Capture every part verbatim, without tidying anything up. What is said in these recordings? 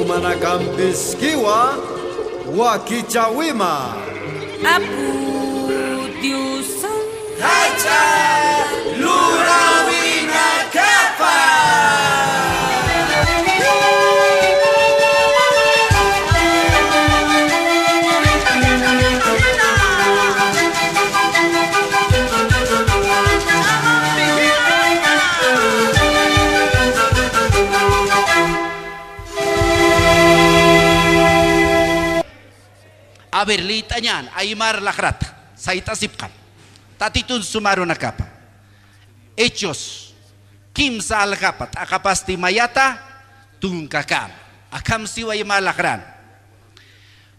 Jumanakampis kiwa wakichäwima. Apu Diosan jach'a luräwinakapa. A ver, liyt'añän, aymar laqrata, sayt'asipxam. Tatitun suma arunakapa. Hechos, kimsa aljapa, t'aqapasti mayata, tunkakama. Akham siwa aymar laqran.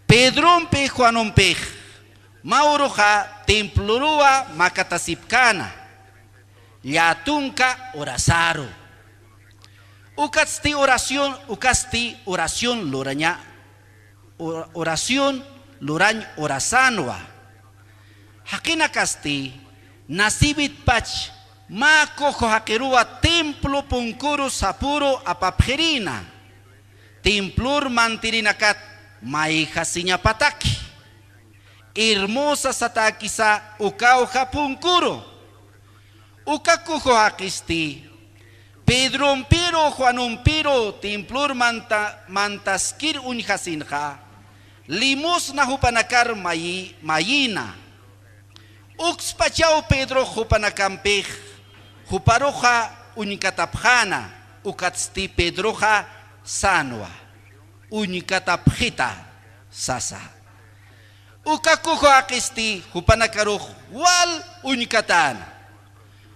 Pedrompix, Juanompix, mä uruxa temploruwa makatasipkäna, llätunka urasaru. Ukatsti oración, ukatsti oración luraña, o-, oración lurañ urasänwa. Jaqinakasti, nasibitpach mä kuju jaqiruwa templo punkuru sapüru apapxirïna. Templor mantirinakat mayjasiñapataki. Hermosa satäkisa uka uja punkuru. Uka kuju jaqisti, Pedrompiru, Juanompiru templor manta-, mantaskir uñjasinxa, limosna jupanakar mayi-, mayïna. Ukspachaw Pedrox jupanakampix, juparuxa uñkatapxäna, ukatsti Pedroxa sänwa, uñkatapxita sasa. Uka kuju jaqisti jupanakarux wal uñkatäna,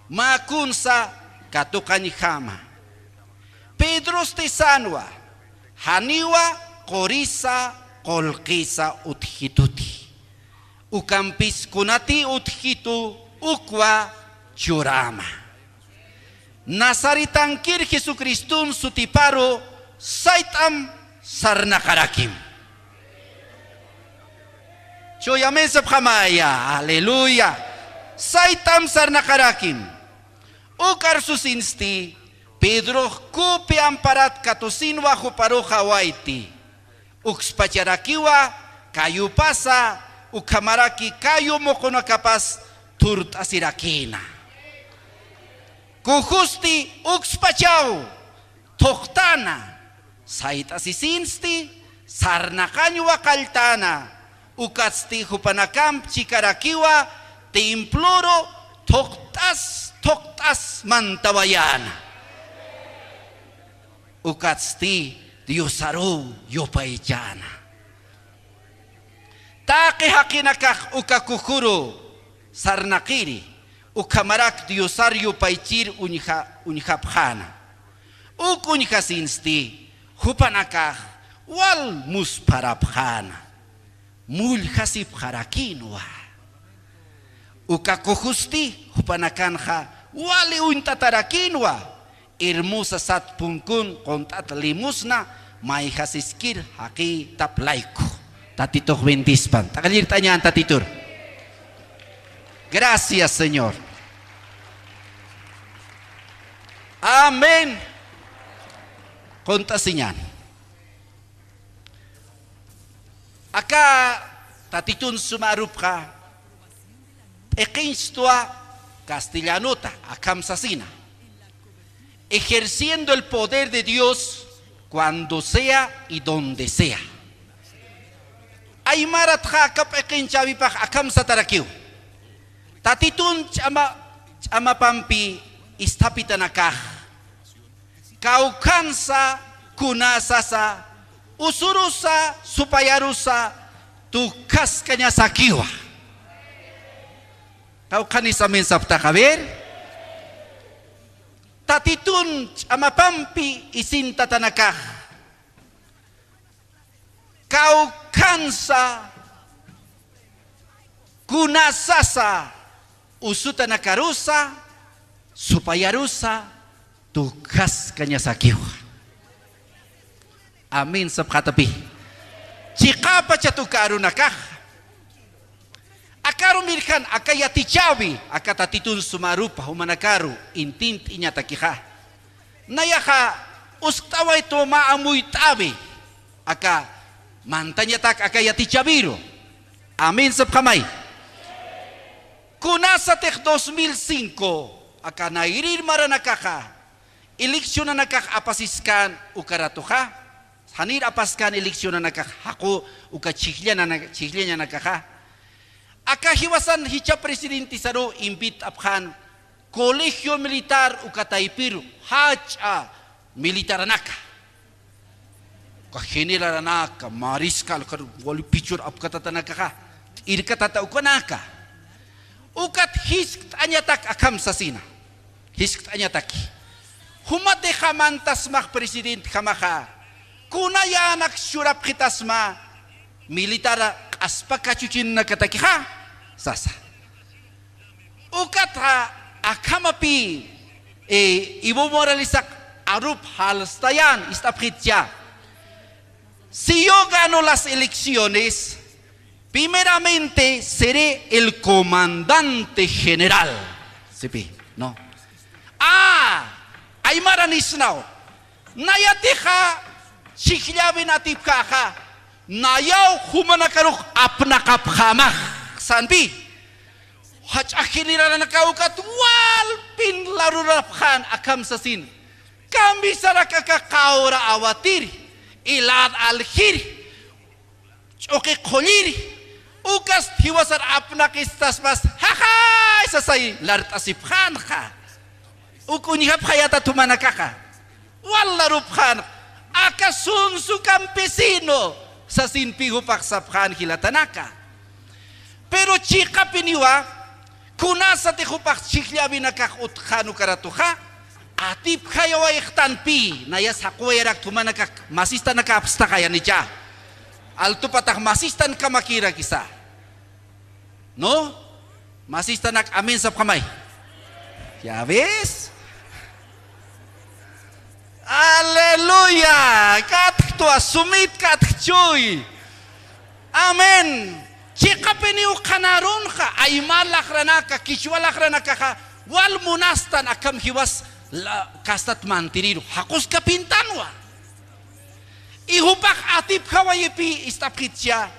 mä kunsa katuqañjama. Pedrosti sänwa, janiwa qurisa qullqisa utjituti. Ukampis kunatï utjitu ukwa churäma. Nazaretankir Jesucriston sutiparu sayt'am sarnaqarakim. Chuya amén sapxamaya, aleluya. Sayt'am sarnaqarakim. Uk arsusinsti, Pedrox kupi amparat katusinwa juparux jawayti. Ukspacharakiwa kayupasa, ukhamaraki kayu muqunakapas thurt'asirakïna. Kujusti ukspachaw thuqtäna, sayt'asisinsti sarnaqañwa qalltäna, ukatsti jupanakamp chikarakiwa temploru thuqt'as, thuqt'as mantawayäna. Ukatsti Diosaruw yupaychäna. Taqi jaqinakax uka kujuru sarnaqiri, ukhamarak Diosar yupaychir uñja-, uñjapxäna. Uk uñjasinsti, jupanakax wal muspharapxäna. Mulljaxasipxarakïnwa. Uka kujusti, jupanakanxa wali uñt'atarakïnwa. Hermosa sat punkun qunt'at limosna mayjasiskir jaqïtap layku. Tatitux bendispan. T'aqallirt'añän Tatitur. Gracias, Señor. Amén. Qunt'asiñän. Aka Tatitun suma arupxa, p'iqinchtwa castellanota, akham sasina. Ejerciendo el poder de Dios cuando sea y donde sea. Aymaratxa aka p'iqinchäwipax akham satarakiw. Tatitun ch'ama, ch'amapampi isthapitanakax. Kawkhansa, kunasasa, usurusa, supayarusa, tukjaskañasakiwa. Kawkhanis amén saptax, a ver. Tatitun ch'amapampi isintatanakax. Kawkhansa, kunasasa, usutanakarusa, supayarusa, tukjaskañasakiwa. Amén sapxatapï. Chiqapachat uka arunakax. Akaru mirjan, aka yatichäwi, aka Tatitun suma arupa, jumanakaru, intint'iñatakixa. Nayaxa, uskt'awaytwa mä amuyt'äwi. aka mantañatak aka yatichawiru. Amén sapxamay. Kunasatix dos mil cinco aka nayrir maranakaxa eleccionanakax apasiskän uka ratuxa, janir apaskän eleccionanakax jaqu uka chhijllanana-, chhijllañanakaxa. Aka jiwasan jichha presidentisaru invit'apxän colegio militar uka taypiru jach'a militaranaka. Uka generalanaka, mariscal, uka wali pichur apkatatanakaxa, t'irkatata ukanaka. Ukat jiskt'añatak akham sasina. Jiskt'añataki. Jumatixa mantasmax presidentjamaxa. Kunayänak churapxitasma militara q'aspa kachuchinnakatakixa sasa. Ukatxa akhamapï, eh, Evo Moralesax arup jalstayän, ist'apxitcha. Si yo gano las elecciones, primeramente seré el comandante general. Sipï, ¿no? Ah, aymaranisnaw. Nayatixa chhijllawin atipkäxa, nayaw jumanakarux apnaqapxämax sanpï. Jach'a generalanakaw ukat walpin larurapxän akham sasin. Camisarak aka qawra awatiri, ilad aljiri, ch'uqi qhulliri, ukast jiwasar apnaqistaspas, jajay sasay lart'asipxänxa. Uk uñjapxayatat jumanakaxa. Wal larupxän, aka sunsu campesino sasinpï jupax sapxän jilatanaka. Pero chiqapiniwa, kunasatix jupax chhijllawinakax utjxän uka ratuxa, atipjayawayxtanpï, nayas jaquwayarak jumanakax masistanaka apstaxayanicha. Altupatax masistankamakïrakisa. ¿No? Masistanak amén sapxamay. ¿Ya ves? Aleluya. Katjtwa, sumit katjchuy. Amén. Chiqapiniw qhanarunxa, aymar laqranaka, qichwa laqranakaxa, wal munastan akham jiwas la-, kastat mantiriru. Jaquskapintanwa. Y jupax atipjawayipï ist'apxitcha,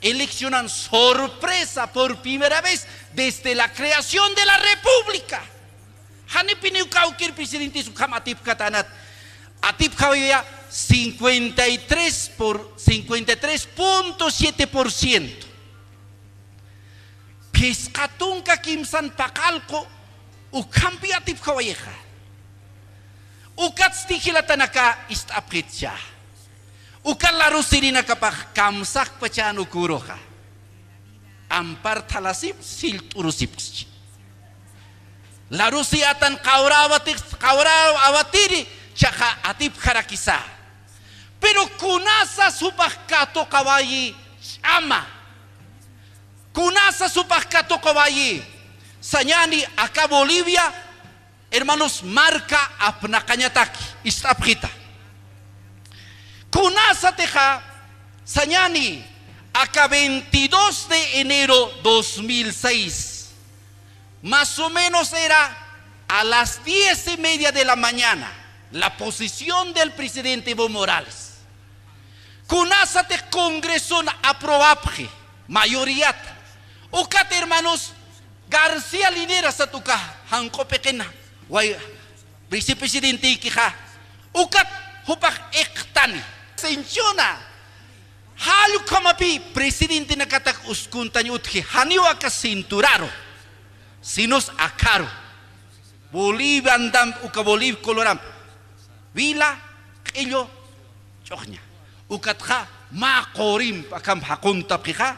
eleccionan sorpresa por primera vez desde la creación de la República. Janipiniw kawkir presidentis ukham atipkatänat. Atipjawayiya cincuenta y tres por, cincuenta y tres punto siete por ciento. Phisqa tunka kimsan paqallqu ukhampi atipjawayixa. Ukatsti jilatanaka ist'apxitcha. Uka larusirinakapax kamsakpachan uküruxa. Ampar thalasipxsi, sillt'urusipxsi. Larusiyätan qawra awatix-, qawra awatiri, chaqa atipjarakisa. Pero kunasas jupax katuqawayi ch'ama. Kunasas jupax katuqawayi. Sañäni aka Bolivia, hermanos, marka apnaqañataki, ist'apxita. Kunasatixa, sañäni aka veintidós de enero dos mil seis, más o menos era a las diez y media de la mañana, la posición del presidente Evo Morales. Kunasatix congreson aprobapxi, mayoríat. Ukat, hermanos, García Linera sat uka janq'u p'iqin way vicepresidentïkixa. Ukat jupax iqtani. Sinchuna. Jall ukhamapï presidentenakatak uskuntañ utji, janiw aka cinturaru, sinos akharu. Bolivia andam, uka Bolivia coloramp. Wila, q'illu, ch'uxña. Ukatxa mä qurimp akham jaquntapxixa,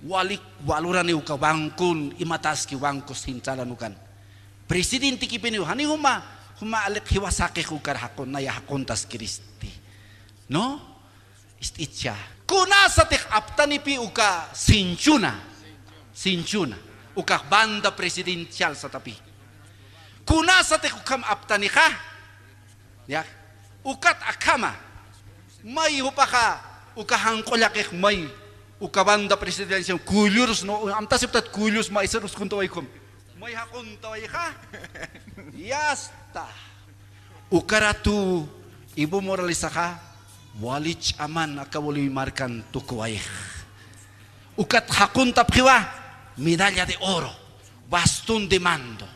walik walurani uka bancon, imataski Banco Centralan ukan. Presidentekipiniw, jani juma, juma aliq jiwas jaqix ukar jaqun, naya jaquntaskiristi. ¿No? Ist'icha. Kunasatix aptanipï uka sinchuna. Sinchuna. Ukax banda presidencial satapï. Kunasatix ukham aptanixa. Ya. Ukat akhama. May jupaxa uka janq'u llaqix may. Uka banda presidencial. Kullurus no, amtasiptat kullus maysar uskuntawaykum. May jaquntawayxa. Ya está. Uka ratu Evo Moralesaxa Wali ch'aman aka Bolivia markan tukuwayx. Ukat jaquntapxiwa medalla de oro, bastón de mando.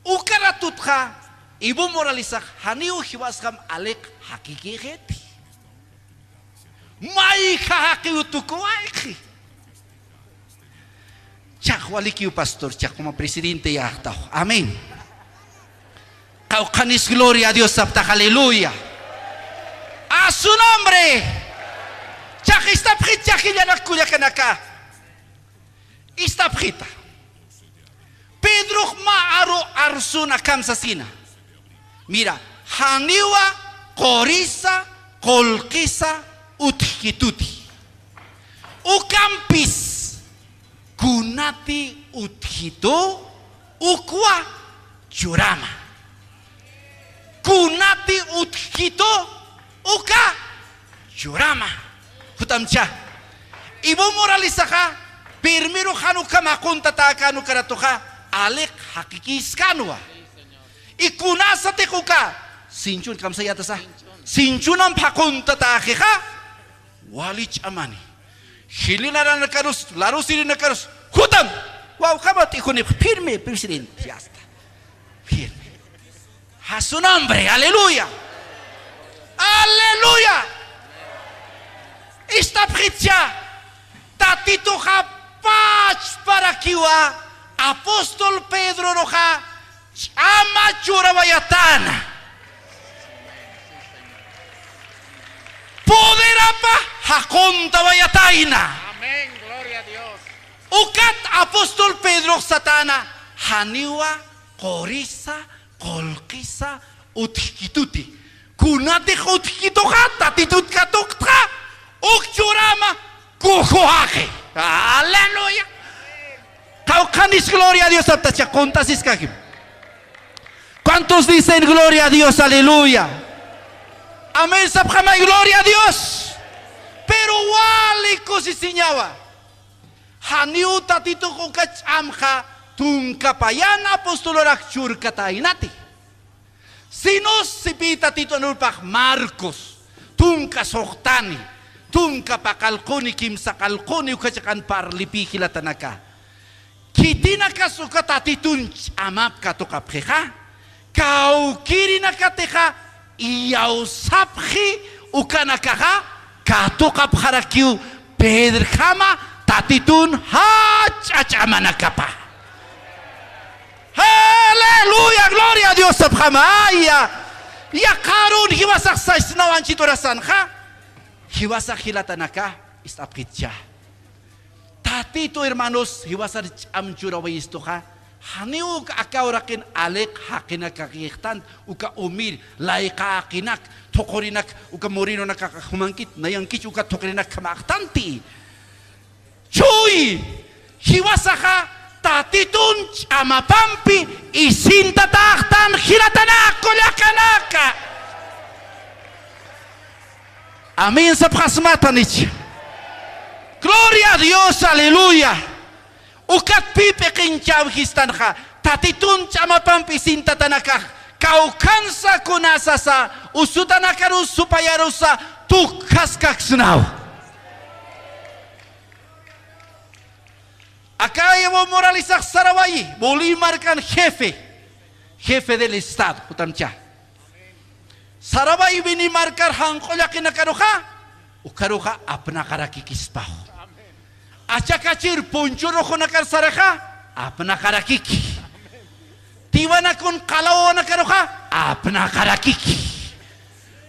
Uka ratutxa Evo Moralesax janiw jiwasjam aliq jakikïxiti. Mayja jaqiw tukuwayxi. Chax walikiw pastor, chax como presidente yäxtaw. Amén. Qawqhanis gloria a Dios saptax, aleluya. A su nombre. Chax istapxit, chax jillanak kullakanaka. Istapxita. Pedrox mä aru arsuna akham sasina. Mira, janiwa qurisa, qullqisa, utjkituti. Ukampis, kunati utjkitu, ukwa churama. Kunati utjkitu, uka churama. Jutamcha. Evo Moralesaxa, primero jan ukham jaquntatakan uka ratuxa, aliq jaqikïskänwa. Y kunasatix uka sinchun, kamsayätasa, sinchunamp jaquntataxixa, wali ch'amani. Jilinaranakarus, larusirinakarus, jutam, wawjama t'ijunipx, firme, presidente, ya está. Firme. A su nombre, aleluya. Aleluya. Istapxitcha, Tatituxa pachparakiwa, apóstol Pedroruxa ch'ama churawayatana. Poderapa jaquntawayatayna. Amén, gloria a Dios. Ukat apóstol Pedrox satäna, janiwa qurisa, qullqisa, utjkituti. Kunatix utjkituxa Tatitut katuqtxa, uk churama kujuxaxi. Aleluya. Qawqhanis gloria a Dios saptacha, quntasiskakim. ¿Cuántos dicen gloria a Dios? Aleluya. Amén sapxamay, gloria a Dios. Pero wali kusisiñawa. Janiw Tatitux uka ch'amxa tunka payan apostolorak churkataynati. Sino sipï Tatitun urupax Marcos, tunka suxtani, tunka paqallquni, kimsaqallquni uka chiqan parlipï jilatanaka. Khitinakas uka Tatitun ch'amap katuqapxixa, kawkïrinakatixa iyawsapxi ukanakaxa katuqapxarakiw Pedrjama Tatitun jach'a ch'amanakapa. Aleluya, gloria a Dios sapxama. Aya, yaqharun jiwasax sasnaw anchhit urasanxa. Jiwasax jilatanaka, ist'apxitcha. Tatitu, hermanos, jiwasar ch'am churawayistuxa, janiw aka uraqin aliq jaqinakakixtant, uka umir, layqaqinak, thuqurinak, uka morenonakax jumankit, nayankich uka thuqurinak jamaxtanti. Chuy, jiwasaxa Tatitun ch'amapampi isintataxtan jilatanaku llakanaka. Amén sapxasmatanich. Gloria a Dios, aleluya. Ukat pï p'iqinchäwistanxa, Tatitun ch'amapampi isintatanakax, kawkhansa kunasasa, usutanakarus supayarusa, tukjaskaksnaw. Aka Evo Moralesax sarawayi, Bolivia markan jefe, jefe del estado, jutamcha. Sarawayi Beni markar janq'ullaqinakaruxa, ukaruxa apnaqarakikispaw. Achakachir punchuruxunakar saraxa, apnaqarakiki. Tiwanakun qalawunakaruxa, apnaqarakiki.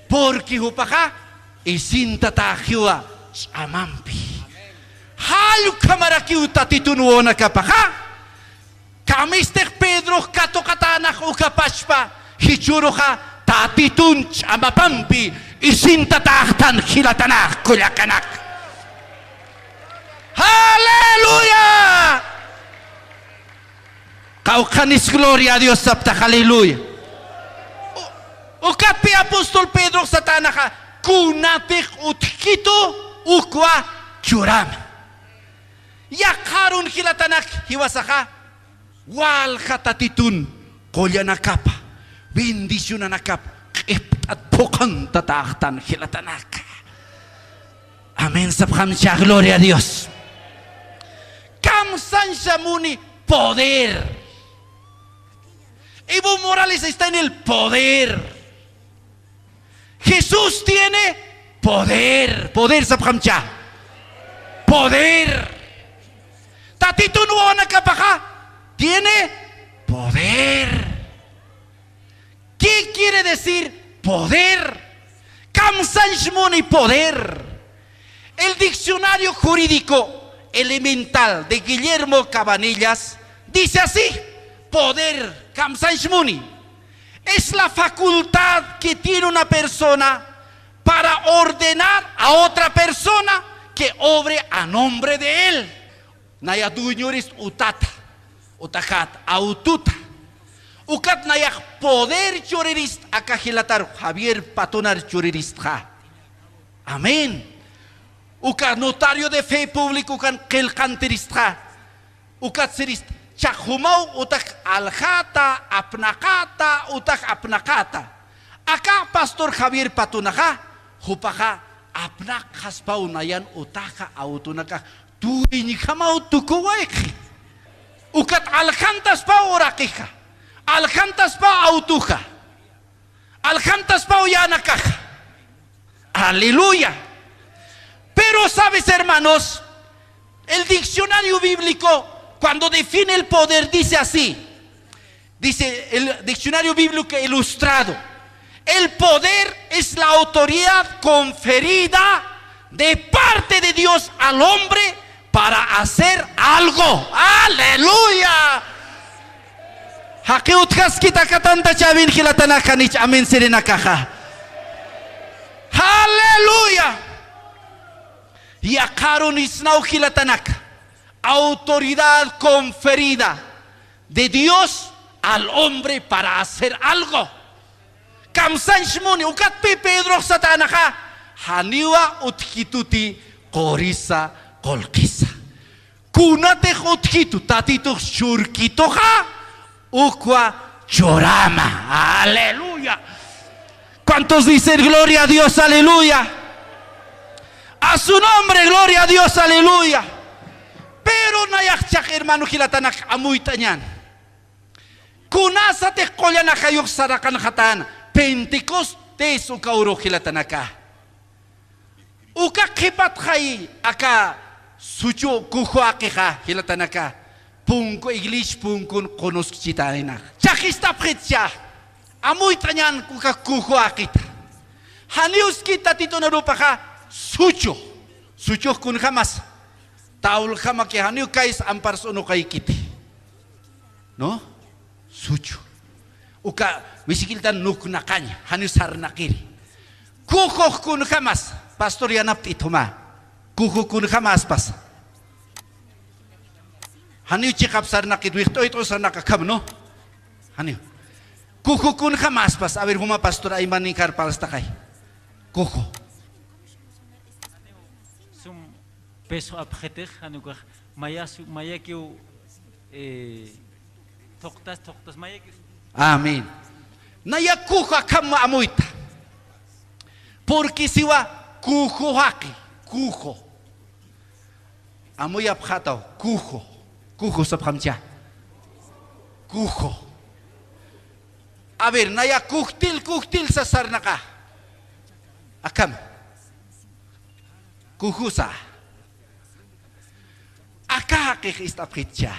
Porque jupaxa, isintatäxiwa ch'amampi. Jall ukhamarakiw Tatitun wawanakapaxa. Kamistix Pedrox katuqatänax uka pachpa, jichhüruxa Tatitun ch'amapampi isintatäxtan jilatanaku llakanaka. Aleluya. Kawkhanis gloria a Dios saptax, aleluya. U-, ukatpï apóstol Pedrox satänaxa, kunatix utjkitu ukwa churama. Yaqharun jilatanak jiwasaxa, walja Tatitun qullanakapa, bendicionanakapa, q'ipt'at phuqhantataxtan jilatanaka. Amén, sapxamcha, gloria a Dios. Kamsañsa muni poder. Evo Morales está en el poder. Jesús tiene poder. Poder, sapxamcha. Poder. Tatitun wawanakapaxa tiene poder. ¿Qué quiere decir poder? Kamsañs muni poder. El diccionario jurídico elemental de Guillermo Cabanillas dice así: poder, kamsañs muni, es la facultad que tiene una persona para ordenar a otra persona que obre a nombre de él. Naya dueñorist utata, utajat, aututa. Ukat nayax poder churirist aka jilatar Javier Patunar churiristxa. Amén. Uka notario de fe público ukan qillqantiristxa. Ukat sirist, chaxumaw utak aljata, apnaqata, utak apnaqata. Aka pastor Javier Patunaxa, jupaxa apnaqxaspaw nayan utaxa autunakax, tuwiñjamaw tukuwayqi. Ukat aljantaspaw uraqixa, aljantaspaw autuxa, aljantaspaw yanakaxa. Aleluya. Pero, ¿sabes, hermanos? El diccionario bíblico, cuando define el poder, dice así. Dice el diccionario bíblico ilustrado: el poder es la autoridad conferida de parte de Dios al hombre para hacer algo. Aleluya. Jaqi utjaskit aka tanta chawin jilatanaka, nich amén sirinakaxa. Aleluya. Yaqharun isnaw jilatanaka. Autoridad conferida de Dios al hombre para hacer algo. Kamsañs muni, ukat pï Pedrox satänaxa, janiwa utjkituti qurisa qullqisa. Kunatix utjkitu, Tatitux churkituxa, ukwa churama. Aleluya. ¿Cuántos dicen gloria a Dios? Aleluya. A su nombre, gloria a Dios, aleluya. Pero nayax chax, hermano, jilatanaka, amuyt'añän. Kunasatix qullan ajayux saraqanxatän Pentecostés uka urux jilatanaka. Uka qhipatxay aka suchu kuju jaqixa jilatanaka, punku, iglesia punkun qunuskchitäninax. Chax ist'apxitcha, amuyt'añän uka kuju jaqita. Janiw iskit Tatitun arupaxa suchu, suchux kunjamasa. Tawljamaki janiw kaysa ampars unuqaykiti. ¿No? Suchu. Uka bicicletan nuknaqaña, janiw sarnaqiri. Kujux kunjamas, pastor yanapt'it juma. Kuju kunjamaspas. Janiw chiqap sarnaqit, wixt'uyt'u sarnaq akham, ¿no? Janiw. Kuju kunjamaspas, a ver, juma pastor aymanin karpalstaqay. Kuju. Sum peso apxitix, janiw ukax mayasu, mayakiw, eh, thuqtas, thuqtas, mayakiw. Amén. Naya kuju akham amuyta. Porque siwa kuju jaqi, kuju. Amuyapxätaw, kuju. Kuju sapxamcha. Kuju. A ver, naya kujtil, kujtil sas sarnaqa. Akham. Kujusa. Aka jaqix ist'apxitcha.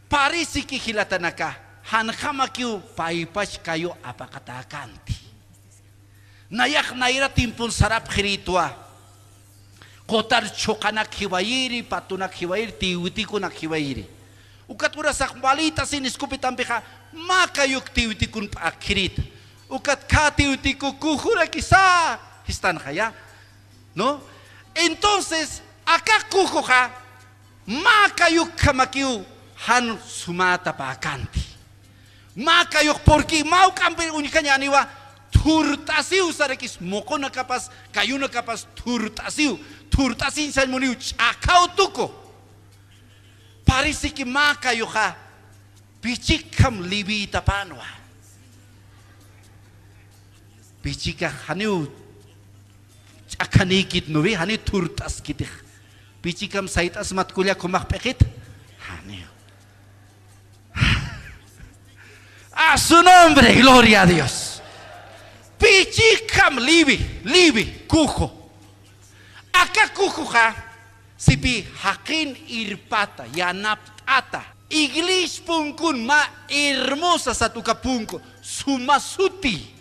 Parece que jilatanaka, janjamakiw paypach kayu apaqatäkänti. Nayax nayra tiempon sarapxirïtwa. Qutar chhuqanak jiwayiri, patunak jiwayiri, tiwtikunak jiwayiri. Ukat urasax malïtasin escopetampixa, mä kayuk tiwtikun p'akkhirïta. Ukat khä tiwtiku kujurakisa, jistanxaya. ¿No? Entonces, aka kujuxa, mä kayukhamakiw jan sumätapäkänti. Mä kayux, porque mä juk'ampi uñjañäniwa, thurt'asiw sarakis, muqunakapas, kayunakapas thurt'asiw, thurt'asiñ sañ muniw ch'akhaw tuku. Parece que mä kayuxa, pichikham levitapänwa. Pichikax janiw ch'ak Phanïkit nuwi, janiw thurt'askitix. Pichikam sayt'asmat kullak jumax p'iqit. Janiw. A su nombre, gloria a Dios. Pichikam liwi, liwi, kuju. Aka kujuxa, sipi jaqin irpata, yanapt'ata. Iglesia punkun mä hermosa sat uka punku, suma suti.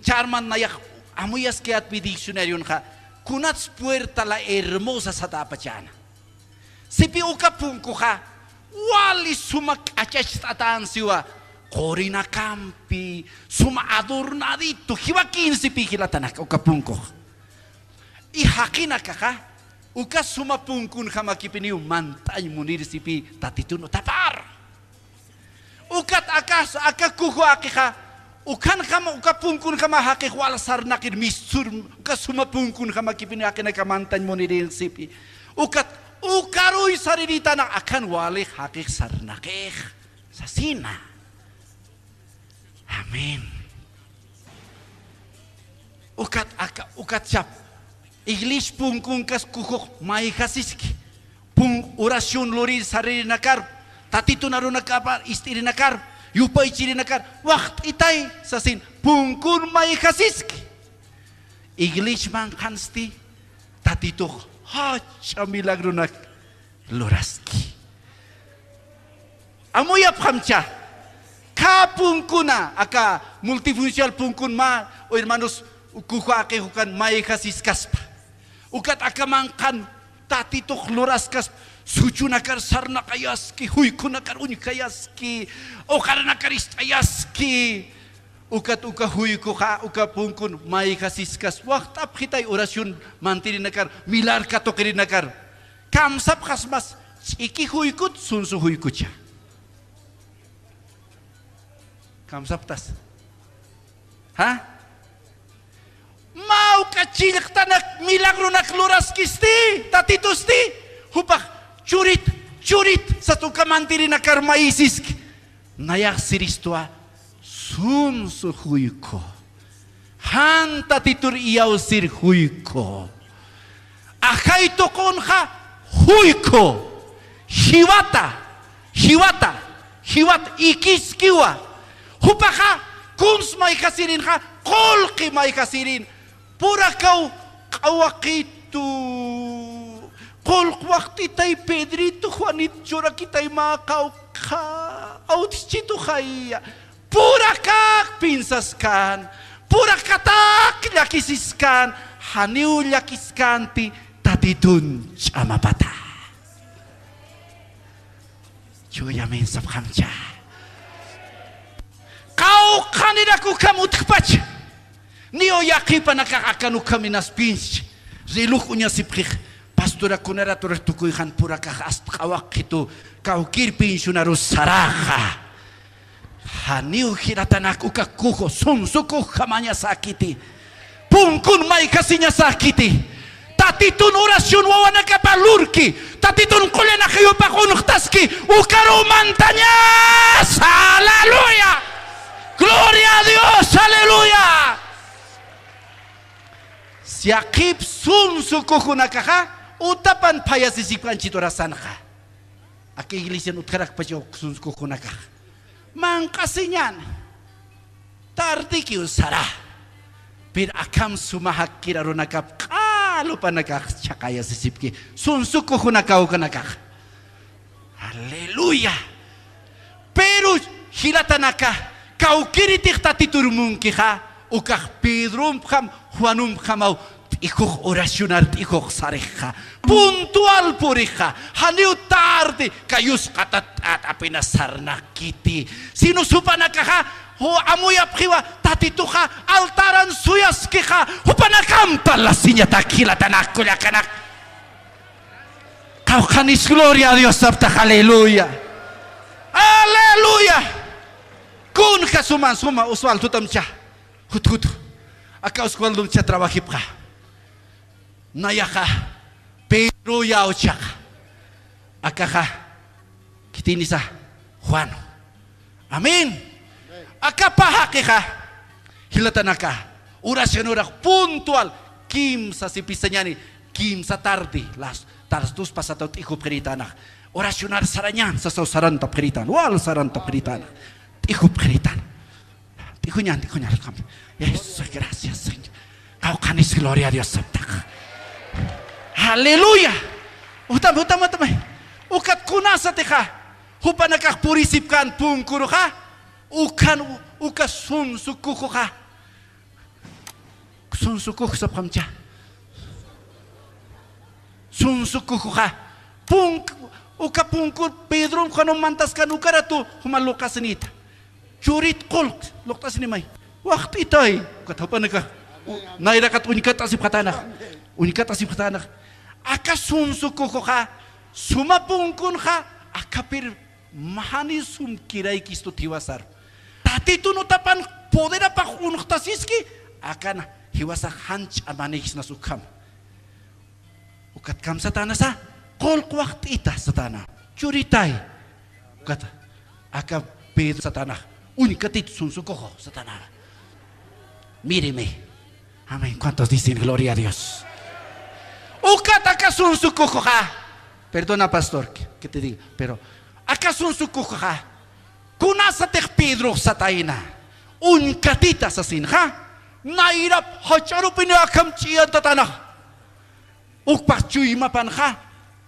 Charman nayax amuyaskayätpi diccionarionxa, kunats puerta la hermosa satäpachäna. Sipi uka punkuxa, wali suma k'achacht'atän siwa, qurinakampi, suma adornadito, jiwakin sipi jilatanaka uka punkux. Y jaqinakaxa, uka suma punkunjamakipiniw mantañ munir sipi Tatitun utapar. Ukat akas, aka kuju jaqixa, ukhanjama, uka punkunjama jaqix wal sarnaqir mistsur, uka suma punkunjamakipini jaqinaka mantañ munirin sipi. Ukat, ukaruy sarirïtana, akhan walix jaqix sarnaqix. Sasina. Amén. Ukat aka, ukat chap. Iglesia punkunkas kujux mayjasiski. Pun oración lurir saririnakar, Tatitun arunakapar ist'irinakar, yupaychirinakar, waxt'itay sasin, punkun mayjasiski. Iglesia manqhansti, Tatitux jach'a milagronak luraski. Amuyapxamcha, khä punkuna, aka multifuncional punkun mä, o hermanos, kuju jaqix ukan mayjasiskaspa. Ukat aka manqhan Tatitux luraskaspa, suchunakar sarnaqayaski, juykhunakar uñjayaski, uqaranakar ist'ayaski. Ukat uka juykuxa, uka punkun mayjasiskas, waxt'apxitay oración mantirinakar, milar katuqirinakar. Kamsapxasmas, ch'iki juykut, sunsu juykucha. Kamsaptas. ¿Ja? Mä uka chillqtanak milagronak luraskisti, Tatitusti, jupax churit, churit, sat uka mantirinakar mayisiski. Nayax siristwa, sunsu juyku. Jan Tatitur iyawsir juyku. Ajay tuqunxa juyku. Jiwata, jiwata, jiwat ikiskiwa. Jupaxa kuns mayjasirinxa, qullqi mayjasirin. Purakaw q'awaqitu. Qullq waxt'itay Pedrito, Juanito, churakitay mä qawqha. Awtxchitu jaya. Purakäk piensaskan, purakatak llakisiskan, janiw llakiskänti Tatitun ch'amapata. Chuya amén sapxamcha. Qawqhanirak ukham utjpacha. Niyu yaqhipanakax akan ukham inaspinch. Reloj uñasipxix. Pastora, kunaraturix tukuyxan purakax ast q'awaqxitu kawkir pensionarus saraxa. Janiw jilatanak uka kuju, sunsu kujjamañasäkiti. Punkun mayjasiñasäkiti. Tatitun oración wawanakapa lurki. Tatitun qullan ajayupax unxtaski. Ukaruw mantañas. Aleluya. Gloria a Dios. Aleluya. Yaqhip sunsu kujunakaxa, utapan phayasisipkanchit urasanxa. Aka iglesian utjarakpacha uk sunsu kujunakax. Manq'asiñan. Tardikiw sara. Pero akham suma jakkir arunakap q'alupanakax chhaqayasisipki. Sunsu kujunakaw ukanakax. Aleluya. Pero jilatanaka, kawkiritix Tatitur munkixa, ukax Pedrumpxam, Juanumpxamaw, t'ijux oracionar, t'ijux sarixa, puntual purixa, janiw tarde, kayusqatat t'at apenas sarnaqkiti, sino jupanakaxa, ju-, amuyapxiwa, Tatituxa, altaran suyaskixa, jupanakam parlasiñatak jilatanak kullakanak. Qawqhanis gloria a Dios saptax, aleluya. Aleluya. Kunja suman suma Osvaldotamcha. Jut, jut. Aka Osvaldomcha trabajipxa. Nayaxa. Pedro yawchaxa. Akaxa. Khitinisa Juan. Amén. Aka pä jaqixa, jilatanaka, oracionurax puntual, kimsa sipisañani, kimsa tarde, las, tarde dos pasado t'ijupxiritanxa. Oracionar sarañan, sasaw sarantapxiritan, wal sarantapxiritan. T'ijupxiritan. T'ijuñan, t'ijuñan, Señor. Eso, gracias, Señor. Qawqhanis, gloria a Dios, saptax. Aleluya. Utam, utam, utam. Ukat kunasatixa jupanakax purisipkan punkuruxa, ukan, uka sunsukujuxa. Sunsukuj sapxamcha. Sunsukujuxa. Punk, uka punkur Pedron Juanon mantaskan ukaratu juma luqasinita. Churit qulq, luqt'asinimay. Waxt'itay, ukat jupanakax. Nayraqat uñkat'asipxatanax. Uñkat'asipxatanax. Aka sunsukujuxa, suma punkunxa, akapir Mani sum kiraykistut jiwasar. Tatitun utapan poderapax unxtasiski, akan jiwasax jan ch'amanïksnas ukham. Ukat kam satanasa, qullq waxt'ita satana, churitay. Ukat aka Pedro satanax, uñkatit sunsukuxu satana. Míreme. Amén. ¿Cuántos dicen gloria a Dios? Ukat aka sunsukuxa. Perdona, pastor, que, que te diga, pero aka sunsukuxa. Kunasatix Pedrox satayna. Uñkatita sasinxa. Nayrap jach'arupini akham ch'iyantatanax. Ukpax chuymapanxa.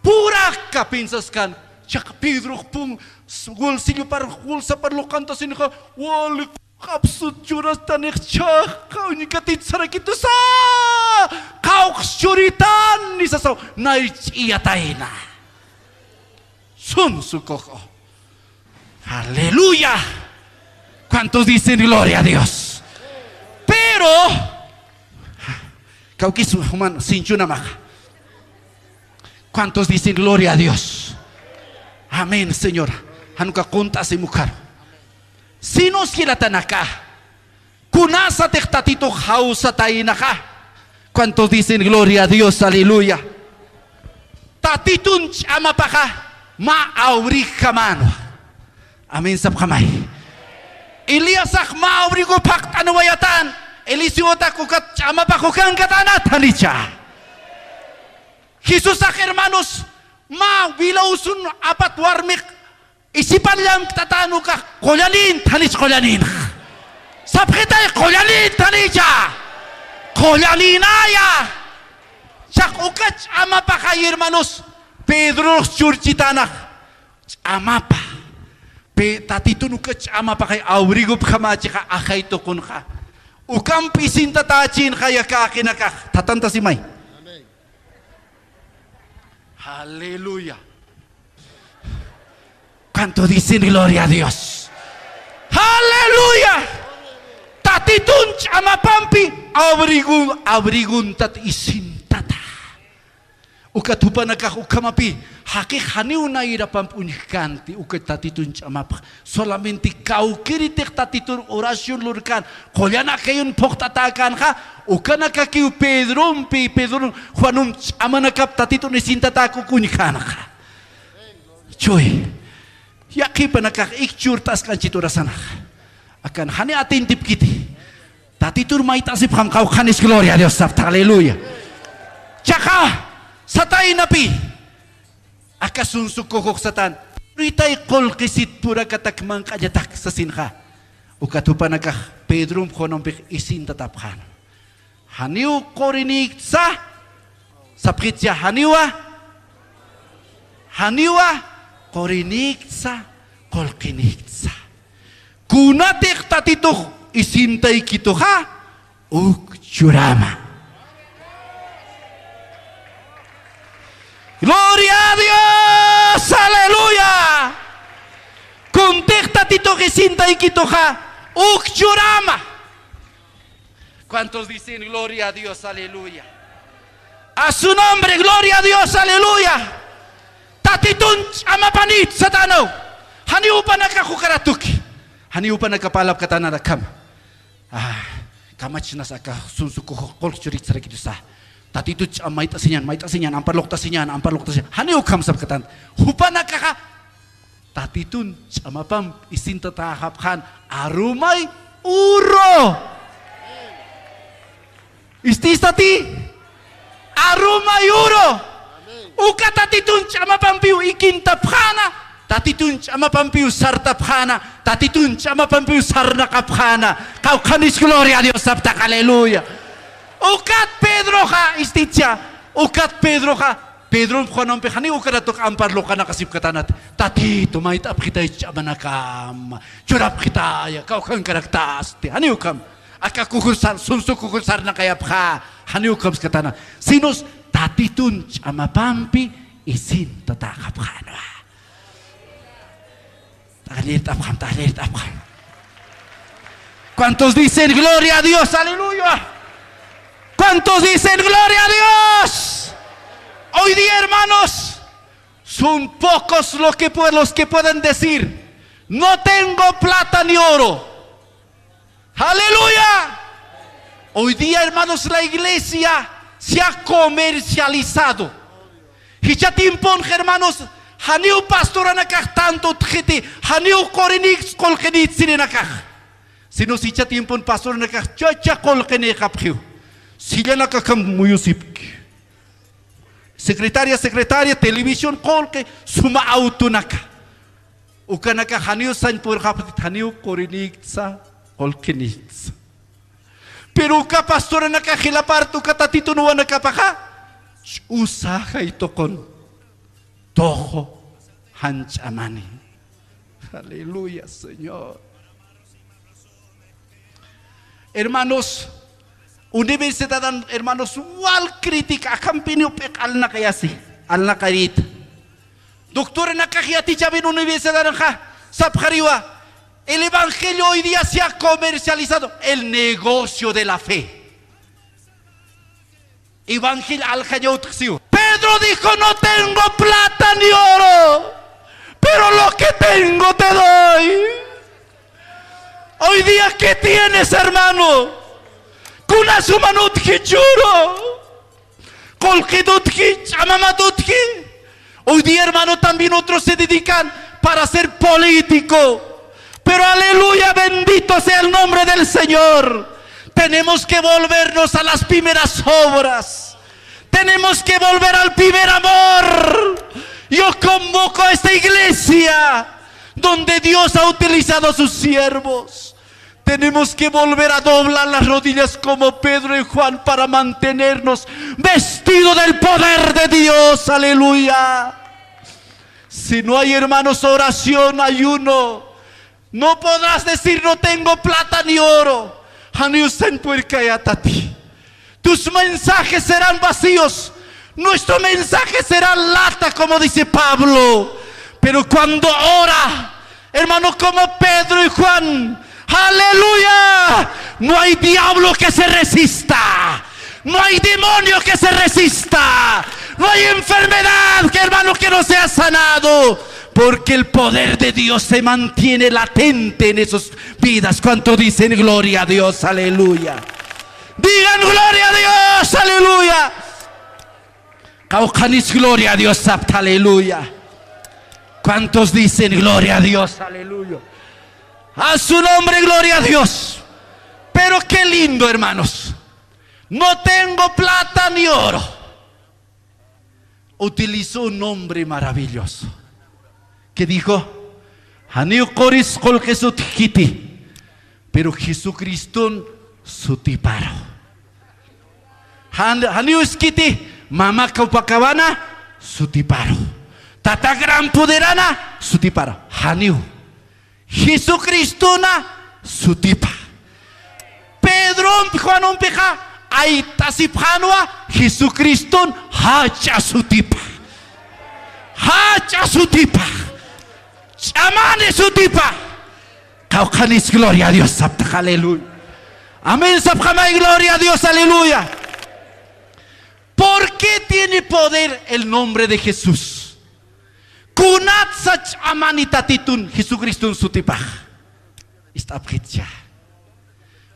Puraka pensaskan. Chaq Pedrox pun, bolsillopar, bolsapar luqantasinxa. Wali Qapsut churastanix chhaqa uñkatit sarakitusa. Qawqs churitan nisasaw nay ch'iyatayna. Sunsukuxu. Aleluya. ¿Cuántos dicen gloria a Dios? Pero kawkis juman sinchunamaxa. ¿Cuántos dicen gloria a Dios? Amén, Señor. Januka qunt'asim ukharu. Sinus jilatanaka, kunasatix Tatitux jawsataynaxa. ¿Cuántos dicen gloria a Dios? Aleluya. Tatitun ch'amapaxa mä awrikjamanwa. Amén sapxamay. Eliasax mä awrigu phaqt'anwayatan. Eliseotak ukat ch'amapax ukankatanat janicha. Jesusax, hermanos, mä wilawsun apat warmix isipan llamkt'atän ukax qullanïn thanich qullanïnx. Sapxitay qullanïn thanicha. Qullanïnaya. Chaq uka ch'amapaxay, hermanos, Pedrorux churchitanax ch'amapa. Pe, Tatitun uka ch'amapaxay awrigupjamächixa ajay tuqunxa. Ukamp isintatächinxa yakäqinakax. Tatantasimay. Aleluya. ¿Cuántos dicen gloria a Dios? Aleluya. Tatitun ch'amapampi abrigun, abriguntat isintata. Ukat jupanakax ukhamapï, jaqix janiw nayrapamp uñjkänti, uka Tatitun ch'amapxa. Solamente kawkïritix Tatitur oración lurkän, qullan akayun phuqt'atäkänxa, ukanakakiw Pedrompi, Pedron, Juanom ch'amanakap Tatitun isintatäk uk uñjkänxa. Chuy. Yaqhipanakax ikchurt'ask'anchit urasanaxa. Akan jani atintipkiti. Tatitur mayt'asipxam qawqhanis gloria a Dios sapta, aleluya. Chaqa, sataynapi. Aka sunsukuxux satan, churitay qullqisit purakatak manq'allatak sasinxa. Ukat jupanakax Pedromp Juanompix isintatapxän. Janiw qurinïktsa, sapxitsa janiwa, janiwa qurinïktsa, qullqinïktsa. Kunatix Tatitux isintaykituxa, uk churama. Gloria a Dios, aleluya. Kuntix Tatitux isintaykituxa, uk churama. ¿Cuántos dicen gloria a Dios, aleluya? A su nombre, gloria a Dios, aleluya. Tatitun ch'amapanït satanaw. Janiw jupanakax ukaratuki. Janiw jupanaka parlapkatanarakhama. Ah, kamachnas aka sunsukuxux qullq churit sarakitusa. Tatitut ch'am mayt'asiñan, mayt'asiñan, ampar luqtasiñan, ampar luqtasiñan. Janiw ukham sapkatan. Jupanakaxa Tatitun ch'amapamp isintatäxapxän arumay uru. ¿Ist'istati? Aruma y oro. Uka Tatitun ch'amapampiw ikintapxäna, Tatitun ch'amapampiw sartapxäna, Tatitun ch'amapampiw sarnaqapxäna. Qawqhanis gloria a Dios saptax, aleluya. Ukat Pedroxa, isticha, ukat Pedroxa, Pedromp Juanampi janiw uka ratox ampar luqanaqasipkatanat, Tatitu, mayt'apxitay ch'amanakam, churapxitaya, kawkhankaraktästi, janiw ukham. Aka kujur sar, sunsu kujur sarnaqayapxä, janiw ukham skatana. Sinos Tatitun ch'amapampi isintatäxapxänwa. T'aqllir t'apxam, t'aqllir t'apxam. ¿Cuántos dicen gloria a Dios? Aleluya. ¿Cuántos dicen gloria a Dios? Hoy día, hermanos, son pocos los que pue-, los que pueden decir: "No tengo plata ni oro". Aleluya. Hoy día, hermanos, la iglesia se ha comercializado. Jichha tiempon, hermanos, janiw pastoranakax tanto utjiti, janiw qurinïksa qullqinït sirinakax. Sino jichha tiempon pastoranakax chacha qullqinïxapxiw. Sillanakakham muyusipki. Secretaria, secretaria, televisión qullqi, suma autonaka. Ukanakax janiw sañ purxapxit, janiw qurinïksa, qullqinïksa. Pero uka pastoranakax jilapart uka Tatitun wanakapaxa, ch'usa jaytuqun, tuqu, jan ch'amani. Aleluya, Señor. Hermanos, universidadan, hermanos, wal crítica, akhampiniw p'iq alnaqayasi, alnaqarïta. Doctoranakax yatichäwin universidadanxa, sapxariwa: "El evangelio hoy día se ha comercializado, el negocio de la fe". Evangelio aljañaw utjsiw. Pedro dijo: "No tengo plata ni oro, pero lo que tengo te doy". Hoy día, ¿qué tienes, hermano? Kuna suman utji, churu. Qullqit utji, ch'amamat utji. Hoy día, hermano, también otros se dedican para ser político. Pero aleluya, bendito sea el nombre del Señor. Tenemos que volvernos a las primeras obras. Tenemos que volver al primer amor. Yo convoco a esta iglesia donde Dios ha utilizado a sus siervos. Tenemos que volver a doblar las rodillas como Pedro y Juan para mantenernos vestido del poder de Dios. Aleluya. Si no hay, hermanos, oración, ayuno, no podrás decir: "No tengo plata ni oro". Janiw sañ purirkayätati. Tus mensajes serán vacíos. Nuestro mensaje será lata, como dice Pablo. Pero cuando ora, hermano, como Pedro y Juan, aleluya, no hay diablo que se resista. No hay demonio que se resista. No hay enfermedad, que, hermano, que no sea sanado. Porque el poder de Dios se mantiene latente en esas vidas. ¿Cuántos dicen gloria a Dios? Aleluya. Digan gloria a Dios, aleluya. Qawqhanis gloria a Dios sapta, aleluya. ¿Cuántos dicen gloria a Dios? Aleluya. A su nombre, gloria a Dios. Pero qué lindo, hermanos. No tengo plata ni oro. Utilizó un nombre maravilloso. ¿Qué dijo? Janiw quris qullqis utjkiti, pero Jesucristun sutiparu. Jan-, janiw iskiti, mama Copacabana sutiparu. Tata Gran Poderana sutiparu. Janiw. Jesucristuna sutipa. Pedrompi, Juanumpixa aytasipxänwa, Jesucristun jach'a sutipa. Jach'a sutipa. Ch'amani sutipa. Qawqhanis gloria a Dios sapta, aleluya. Amén sapxamay, gloria a Dios, aleluya. ¿Por qué tiene poder el nombre de Jesús? Kunatsa ch'amani Tatitun Jesucristun sutipax. Ist'apxitcha.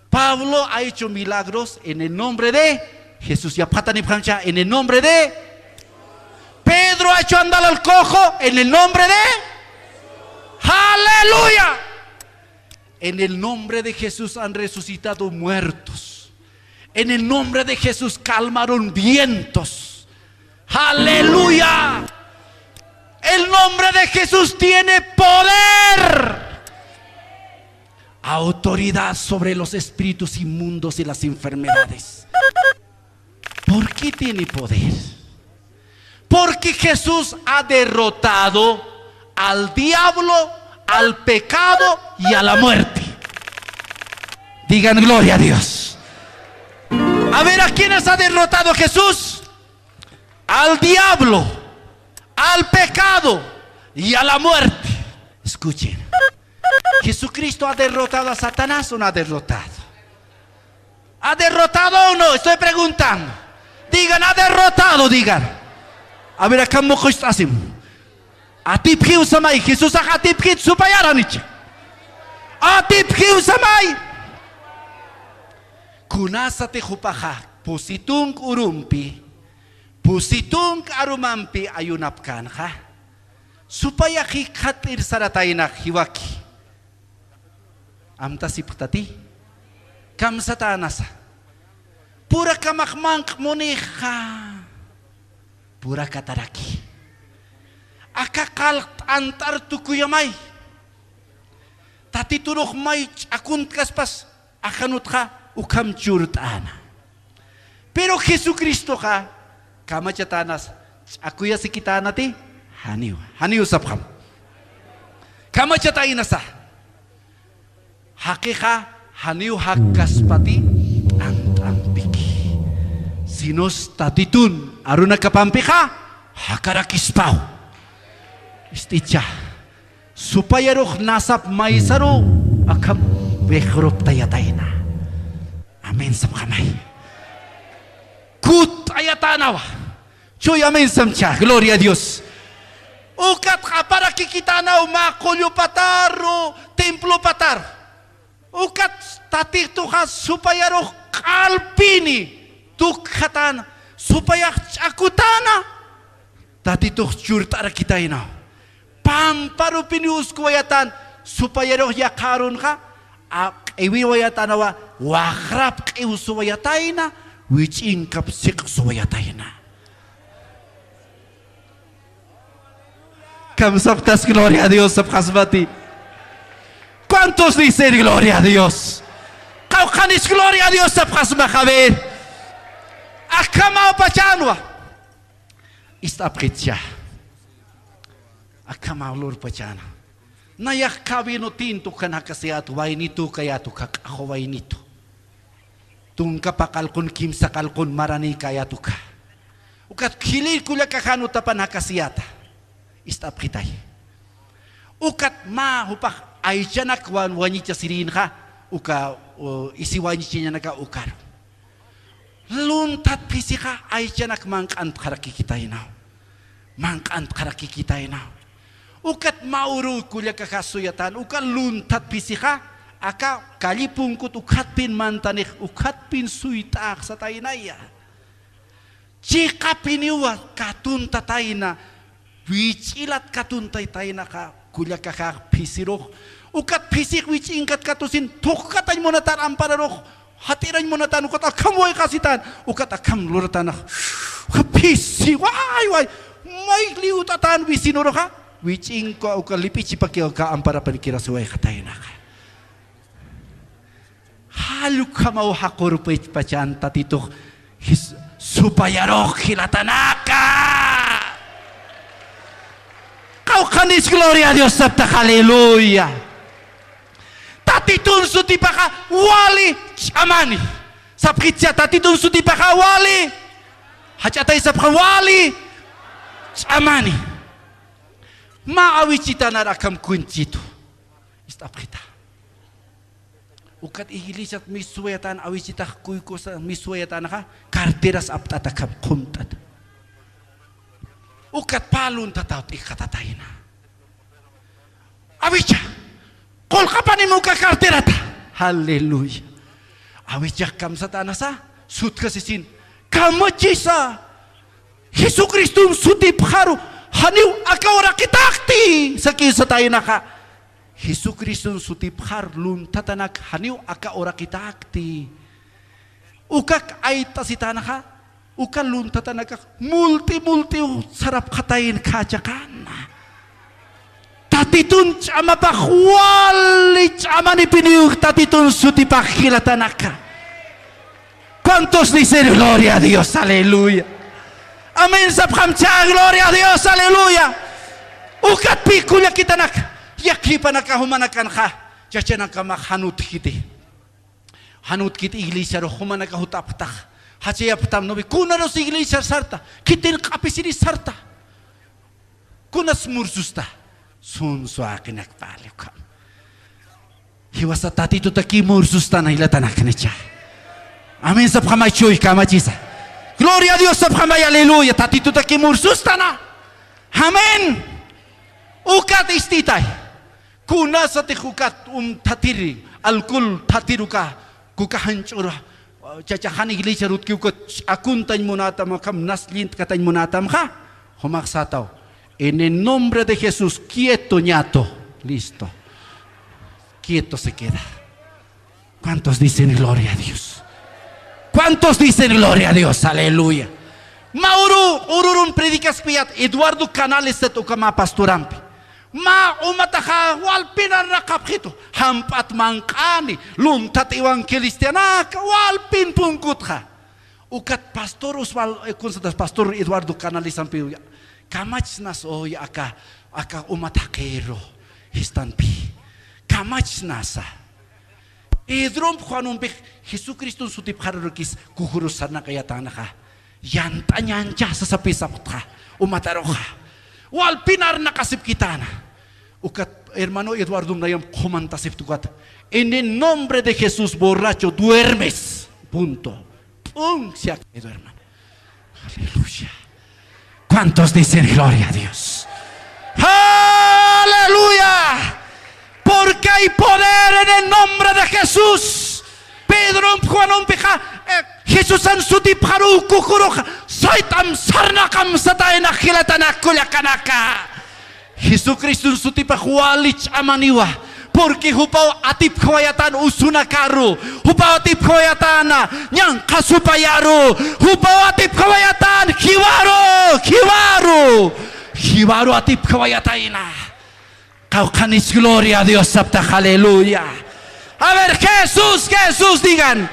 Pablo ha hecho milagros en el nombre de Jesús. Yapxatanipxamcha, en el nombre de. Pedro ha hecho andar al cojo en el nombre de. Aleluya. En el nombre de Jesús han resucitado muertos. En el nombre de Jesús calmaron vientos. Aleluya. El nombre de Jesús tiene poder. Autoridad sobre los espíritus inmundos y las enfermedades. ¿Por qué tiene poder? Porque Jesús ha derrotado al diablo, al pecado y a la muerte. Digan gloria a Dios. A ver, ¿a quiénes ha derrotado Jesús? Al diablo, al pecado y a la muerte. Escuchen. ¿Jesucristo ha derrotado a Satanás o no ha derrotado? ¿Ha derrotado o no? Estoy preguntando. Digan, ha derrotado, digan. A ver, akham muqust'asim. Atipxiw samay, Jesusax atipxit supayaranicha. Atipxiw samay. Kunasatix jupaxa pusi tunka urumpi, pusi tunka arumampi ayunapkänxa, supayax jikxat'ir sarataynax jiwaki. Amtasipxtati. Kamsatänasa. Purakamax manq'munixa. Purakataraki. Aka qallq t'ant'ar tukuyamay. Tatiturux may ch'akuntkaspas ajanutxa ukham churt'äna. Pero Jesucristoxa kamachatänas, ch'akuyasikitänati, janiw, janiw sapxam. Kamachataynasa. Jaqixa janiw jakkaspati t'ant'ampiki. Sinos Tatitun arunakapampixa jakarakispaw. Ist'icha. Supayarux nasap maysaru akham wixruptayatayna. Amén sapxamay. Kutt'ayatänawa. Chuy amén samcha. Gloria a Dios. Ukat q'aparakikitänaw mä qullupataru, templopatar. Ukat Tatituxa supayarux q'alpini tukxatäna, supayax ch'akutäna. Tatitux churt'arakitaynaw. Pamparupini uskuwayatän, supayarux yaqha arunxa, a, q'iwiwayatänawa, waxrap q'iwsuwayatayna, wich'inkap siq'suwayatayna. Kamsapxtas gloria a Dios sapxasmati. ¿Cuántos dicen gloria a Dios? Qawqhanis gloria a Dios sapxasmax, a ver. Akhamaw pachanwa. Ist'apxitcha. Akhamaw lurpachana. Nayax kawinu tintu kan jakasiyät waynitu kayät uka q'axu waynitu. Tunka paqallqun, kimsa qallqun maranïkayät uka. Ukat khilïr kullakaxan utapan jakasiyäta. Ist'apxitay. Ukat mä jupax aychanak wan-, wañichasirïnxa, uka, u, isi wañichiñanaka ukaru. Lunthat phisixa aychanak manq'antxarakikitaynaw. Manq'antxarakikitaynaw. Ukat mä uruw kullakaxa suyatän, uka lunthat phisixa, aka kalli punkut ukhatpin mantanix, ukhatpin suyt'ax sataynaya. Chiqapiniwa katuntatayna, wich'ilat katuntataynaxa, kullakaxax phisirux. Ukat phisix wich'inkat katusin, thuqkatañ munatar ampararux, jat'irañ munatän, ukat akham wayqasitän, ukat akham luratänxa. Uka phisi, way, way, may liwt'atän vecinoruxa, wich'inka uka lip'ichipakiw aka amparapanikiras wayqataynaxa. Jall ukhamaw jaqurpachpachan Tatitux jis-, supayarux jilatanaka. Qawqhanis gloria a Dios saptax, aleluya. Tatitun sutipaxa wali ch'amani. Sapxitsa, Tatitun sutipaxa wali. Jach'atay sapxa, wali ch'amani. Mä awichitanar akham cuentchitu. Ist'apxita. Ukat iglesiat misuwayatän, awichitax kuykusa misuwayatänxa, carteras apt'ata, akham qumt'ata. Ukat pä lunthataw t'ikxatatayna. Awicha, qullqapanim uka carterata. Aleluya. Awichax kamsatänasa, sutjasisin, kamachisa, Jesucriston sutipxaru, janiw aka uraqitäkti, sakiw sataynaxa. Jesucriston sutipxar lunthatanak janiw aka uraqitäkti. Ukak ayt'asitänxa, uka luntatanakax mult'i mult'iw sarapxatayn khachaqana. Tatitun ch'amapax wali ch'amanipiniw Tatitun sutipax jilatanaka. ¿Cuántos dicen gloria a Dios? Aleluya. Amén sapxam chä, gloria a Dios, aleluya. Ukatpï kullakitanaka, yaqhipanaka jumanakanxa, yachanakamax jan utjkiti. Jan utjkiti iglesiaru jumanaka jutapxtax. Jachayapxtam, ¿no ve? Kunarus iglesiar sarta, khitin q'apisiri sarta. Kunas mursusta, sunsu aqinak pali ukham. Jiwasa Tatitutaki mursustan jilatanaknicha. Amén sapxamay, chuy kamachisa. Gloria a Dios sapxamay, aleluya. Tatitutaki mursustana. Amén. Ukat ist'itay. Kunasatix ukat um thatiri, alcohol thatir uka, kuka janch'ura, chacha jan iglesiar utjki uka ch'akuntañ munatam, akham nas llint'katañ munatamxa, jumax sätaw: "En el nombre de Jesús, quieto, ñato." Listo. Quieto se queda. ¿Cuántos dicen gloria a Dios? ¿Cuántos dicen gloria a Dios? Aleluya. Mä uru, ururun predicaspiyät Eduardo Canales sat uka mä pastorampi. Mä umataxa walpin arnaqapxitu. Jamp'at manq'ani, lunthat evangelista, naka walpin punkutxa. Ukat pastor Osvaldo, eh, kunsatas pastor Eduardo Canalesampi uya. Kamachsnas uya aka, aka umat jaqiru jistanpi. Kamachsnasa. Pedromp Juanumpix Jesucriston sutipxarurukis kujurus sarnaqayatänxa. Yant'añancha sasapï sapxtxa umataruxa. Walpin arnaqasipkitäna. Ukat hermano Eduardo nayamp qhumantasipxta ukat. En el nombre de Jesús, borracho, duermes. Punto. Pum, se ha caído, hermano. Aleluya. ¿Cuántos dicen gloria a Dios? Aleluya. Porque hay poder en el nombre de Jesús. Pedromp Juanumpixa, eh, Jesusan sutipxaruw kujuruxa, sayt'am sarnaqam satayna jilatanaka kullakanaka. Jesucriston sutipax wali ch'amaniwa, porque jupaw atipjawayatän usunakaru, jupaw atipjawayatän ñanqha supayaru, jupaw atipjawayatän jiwaru, jiwaru, jiwaru atipjawayatayna. Qawqhanis gloria a Dios saptax, aleluya. A ver, Jesús, Jesús, digan.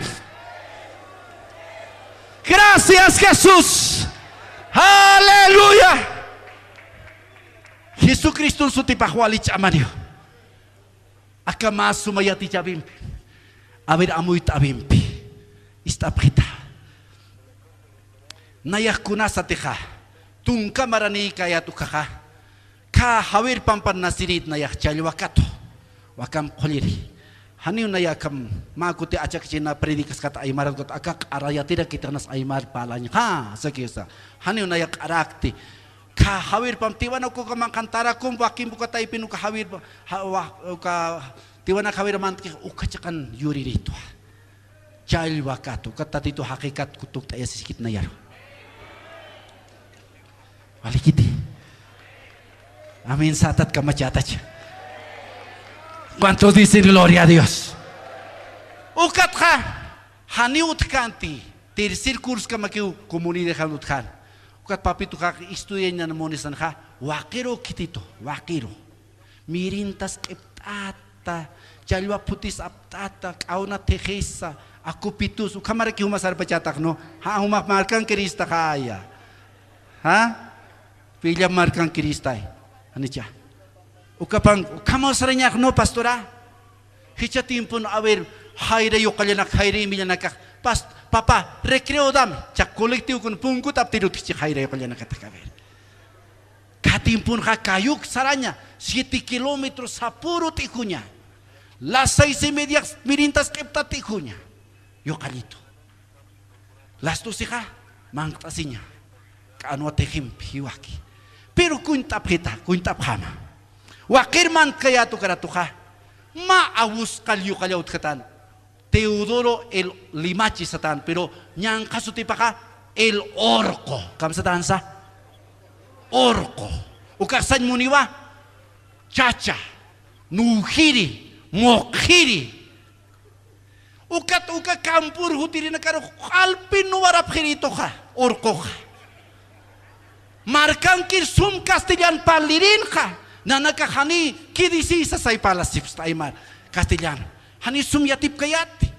Gracias, Jesús. Aleluya. Jesucriston sutipax wali ch'amaniw. Aka mä suma yatichäwimpi, a ver, amuyt'äwimpi ist'apxita. Nayax kunasatixa tunka maranïkayät ukaxa, khä Javier Pampan nacirït nayax Challwa Katu, wakamp qhulliri. Janiw nayax akham mä kuti achakchina predicaskat aymarat ukat aka q'ara yatirakitix nas aymar parlañxa, saki, o sea, janiw nayax q'arakti. Khä Javier Pamp Tiwanaku uka manqhan Tarakump wakimp uka taypin uka Javier pa-, ja-, wa-, uka Tiwanaku Javier mantkix uka chiqan yuriritwa. Challwa Katu, uka Tatitu jaqikat tukt'ayasiskit nayaru. Walikiti. Amén, satat kamachätacha. ¿Cuántos dicen gloria a Dios? Ukatxa, janiw utjkänti, tercer curso kamakiw comunidad jan utjän. Ukat papituxa estudiañ nan munisanxa, waqiru khititu, waqiru. Mirintas q'ipt'ata, challwa phutis apt'ata, k'awna thixisa, akupitus, ukhamaraki juma sarpachätax, ¿no? Ja, juma markankirista jaya. ¿Ja? Pilla markankiristay. Janicha. Ukapan, ukhamaw sarañax, ¿no, pastora? Jichha tiempon, a ver, jayra yuqallanak, jayra imillanakax, pas-, papá, recreo dame, cha colectivo kun punkut aptirutkichi jayra yuqallanakatax, a ver. Khä tiemponxa kayuk saraña, siete kilómetros sapüru t'ijuña. Las seis y media mirintas q'ipt'at t'ijuña. Yuqallitu. Las docexa manqt'asiña. K'anwa thiximpi jiwaki. Pero kuñt'apxita, kuñt'apxäma. Waqir mantkayät ukaratuxa, mä awusqall yuqallaw utjatän. Teodoro el Limachi satän, pero ñanqha sutipaxa el Orco. ¿Kamsatänsa? Orco. Ukax sañ muniwa, chacha, nuwjiri, muqjiri. Ukat uka campur jutirinakar alpin nuwarapxirituxa, urquxa. Markankir sum castellan parlirinxa, nanakax jani kidisi sasay parlasipxta aymar castellano. Jani sum yatipkayäti.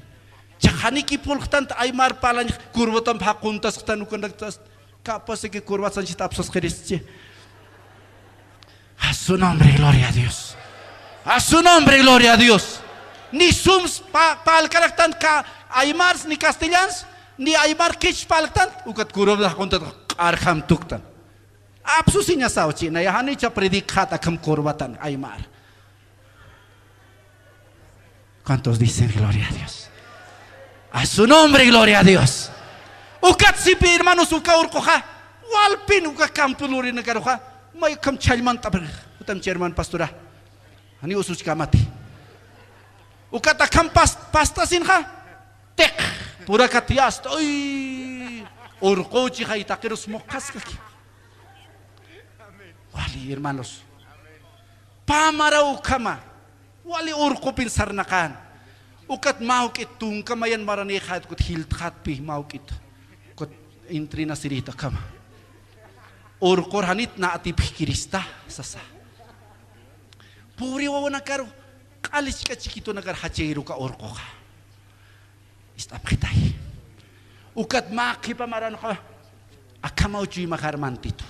Chax jani kipulxtanti aymar parlañx, curvatamp jaquntasxtan ukanaktas. Capaz que curvatanchit apsasxiristchi. A su nombre, gloria a Dios. A su nombre, gloria a Dios. Ni sum pa-, parlkaraktan ka-, aymars ni castellans, ni aymar qhich parlktan, ukat curvata jaquntat q'arjam tuktan. Apsusiñasaw chi, naya janicha predicxat akham curvatan aymar. ¿Cuántos dicen gloria a Dios? A su nombre, gloria a Dios. Ukat sipï, hermanos, uka urquxa, walpin uka campo lurinakaruxa, may akham chhallmantapxi, utam chi hermano pastora. Jani usuchkamati. Ukat akham pas-, pastasinxa, tiq, purakat yasta, uy, urquchixay taqirus muqaskaki. Wali, hermanos. Pä maraw ukhama, wali urqupin sarnaqän. Ukat mä juk'it tunka mayan maranïxät, ukat jiltxätpï mä juk'it. Ukat entrenasirït akhama. Urqur janit nä atipjkirista, sasa. Pobre wawanakaru, q'al jisk'a chiquitonakar jachayir uka urquxa. Ist'apxitay. Ukat mä qhipa maranxa, akhamaw chuymaxar mantitu.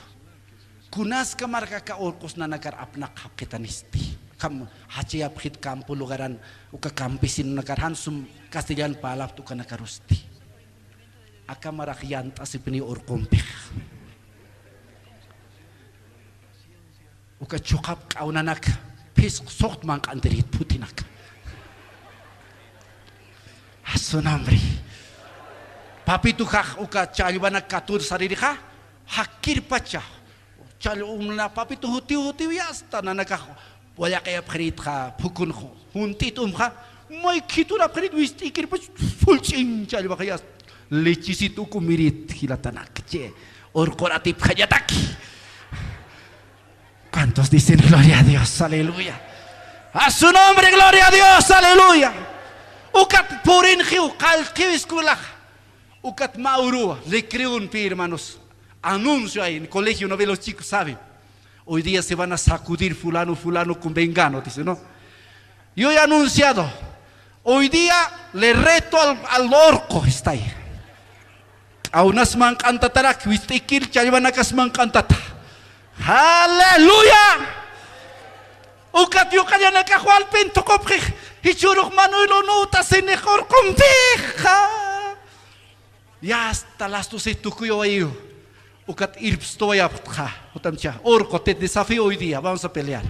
Kunaska marka aka urqus nanakar apnaqxapxitanisti. Akham jachayapxit campo lugaran, uka campesinonakar jan sum castellan parlapxta ukanakarusti. Aka marax yant'asipni urqumpix. Uka chuqap k'awnanak phisq suxt manq'antirït phutinak. A su nombre. Papitujax uka challwanak katur saririxa, jakirpacha. Challwna papitu jutiw jutiw yasta nanakax wayaqayapxirïtxa phukun ju-, junt'it umxa, may khiturapxirït wist'ikirpach, fulch'in challwaxa yasta. Lechisit uku mirït jilatanak, che. Urqur atipjañataki. ¿Cuántos dicen gloria a Dios? Aleluya. A su nombre, gloria a Dios, aleluya. Ukat purinxiw, qallqiw escuelaxa. Ukat mä uruwa, recreonpi, hermanos. Anuncio ahí en colegio, no ve los chicos, saben. Hoy día se van a sacudir fulano, fulano con vengano, dice, ¿no? Y hoy anunciado, hoy día le reto al, al orco, está ahí. K'awnas manq'antatarak, wist'ikir challwanakas manq'antata. ¡Aleluya! Ukat yuqallanakax walpin thuqupxix, jichhürux Manuel unuta sinix urqumpixa. Ya hasta las doce tukuyawayiw. Ukat irpstuwayapxtxa. Utamcha, orco, te desafío hoy día, vamos a pelear.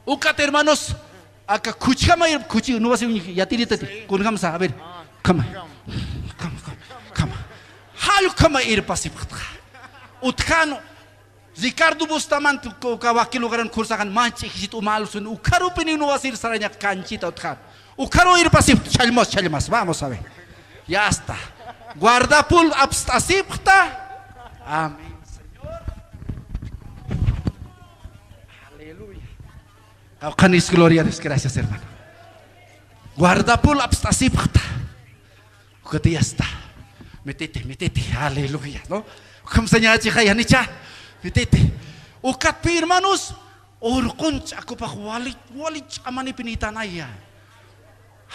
Ukat, hermanos, aka khuchkama ir, khuchi, no va a ser un yatiritati. Kunkamsa, a ver. Kama. Kama, kama, kama. Jalukama irpasipxtxa. Utjano, Ricardo Bustamante, uka, uka waki lugaran kursaxan, manch'ixsit umal sun, ukharupini uno va a ser saraña kanchita utjan. Ukharu irpasipxta, challmas, challmas, vamos a ver. Ya está. Guardapul apst'asipxta. Amén, Señor. Aleluya. Qawqhanis, gloria a Dios, gracias, hermano. Guardapul apst'asipxta. Ukat ya está. Metete, metete, aleluya, ¿no? Ukham sañächixay janicha. Metete. Ukatpï, hermanos, urqun ch'akupax wali, wali ch'amanipinitanaya.